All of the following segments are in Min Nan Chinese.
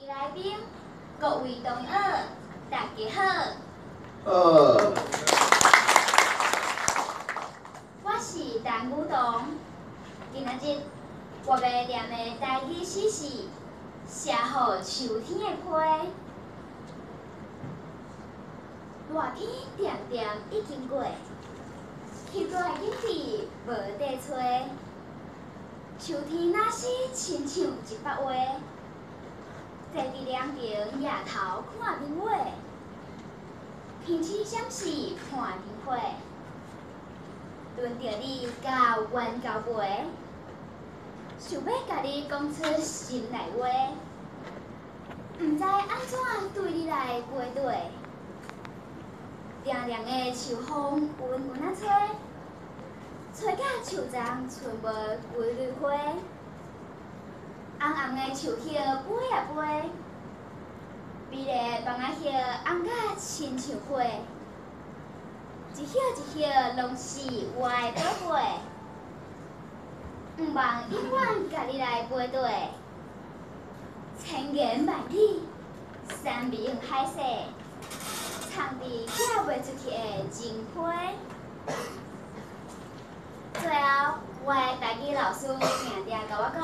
位來賓，各位同學，大家好。我是陳雨桐，今仔日我欲念的台語詩是《寫予秋天的批》。熱天恬恬已經過，期待的景致無得揣。秋天若是親像一幅畫，坐佇涼亭抬頭看明月，天星閃爍看燈火，輪著你佮阮交陪，想欲共你講出心內話，毋知按怎對你來批對。涼涼的秋風溫溫仔吹，吹甲樹叢賰無幾蕊花，紅紅的樹葉飛啊飛，美麗的枋仔葉紅甲親像火，一葉一葉攏是我的寶貝，毋望永遠共你來陪對，千言萬語，山盟海誓，藏佇寄袂出去的情批。最後，我的台語老師定定共我講，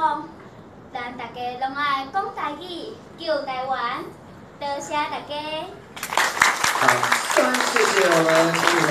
咱大家攏愛講台語，救台灣。多謝大家。好，謝謝我們陳雨桐。